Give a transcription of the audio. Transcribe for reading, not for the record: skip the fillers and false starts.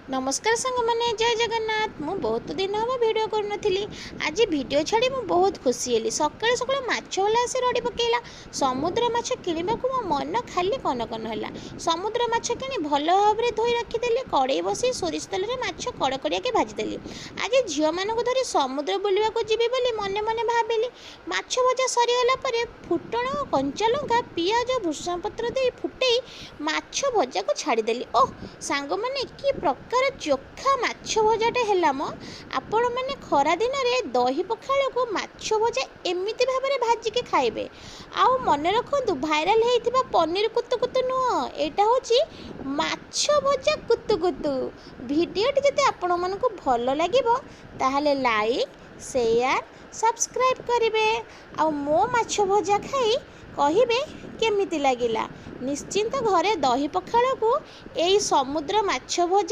ନମସ୍କାର ସାଙ୍ଗମାନେ, ଜୟ ଜଗନ୍ନାଥ। ମୁଁ ବହୁତ ଦିନ ହେବ ଭିଡ଼ିଓ କରୁନଥିଲି। ଆଜି ଭିଡ଼ିଓ ଛାଡ଼ି ମୁଁ ବହୁତ ଖୁସି ହେଲି। ସକାଳୁ ସକାଳୁ ମାଛବାଲା ଆସି ରଡ଼ି ପକେଇଲା। ସମୁଦ୍ର ମାଛ କିଣିବାକୁ ମୋ ମନ ଖାଲି କନକନ ହେଲା। ସମୁଦ୍ର ମାଛ କିଣି ଭଲ ଭାବରେ ଧୋଇ ରଖିଦେଲି। କଡ଼େଇ ବସେଇ ସୋରିଷ ତେଲରେ ମାଛ କଡ଼କଡ଼ିଆକି ଭାଜିଦେଲି। ଆଜି ଝିଅମାନଙ୍କୁ ଧରି ସମୁଦ୍ର ବୁଲିବାକୁ ଯିବି ବୋଲି ମନେ ମନେ ଭାବିଲି। ମାଛ ଭଜା ସରିଗଲା ପରେ ଫୁଟଣ, କଞ୍ଚା ଲଙ୍କା, ପିଆଜ, ଭୃଷଙ୍ଗ ପତ୍ର ଦେଇ ଫୁଟେଇ ମାଛ ଭଜାକୁ ଛାଡ଼ିଦେଲି। ଓଃ ସାଙ୍ଗମାନେ, କି ପ୍ରକାର ଚୋଖା ମାଛ ଭଜାଟା ହେଲା ମ! ଆପଣମାନେ ଖରା ଦିନରେ ଦହି ପଖାଳକୁ ମାଛ ଭଜା ଏମିତି ଭାବରେ ଭାଜିକି ଖାଇବେ। ଆଉ ମନେ ରଖନ୍ତୁ, ଭାଇରାଲ ହେଇଥିବା ପନିର କୁତୁ କୁତୁ ନୁହଁ, ଏଇଟା ହେଉଛି ମାଛ ଭଜା କୁତୁ କୁତୁ। ଭିଡ଼ିଓଟି ଯଦି ଆପଣମାନଙ୍କୁ ଭଲ ଲାଗିବ, ତାହେଲେ ଲାଇକ୍, ସେୟାର, ସବସ୍କ୍ରାଇବ୍ କରିବେ ଆଉ ମୋ ମାଛ ଭଜା ଖାଇ କହିବେ କେମିତି ଲାଗିଲା। ନିଶ୍ଚିନ୍ତ ଘରେ ଦହି ପଖାଳକୁ ଏଇ ସମୁଦ୍ର ମାଛ ଭଜା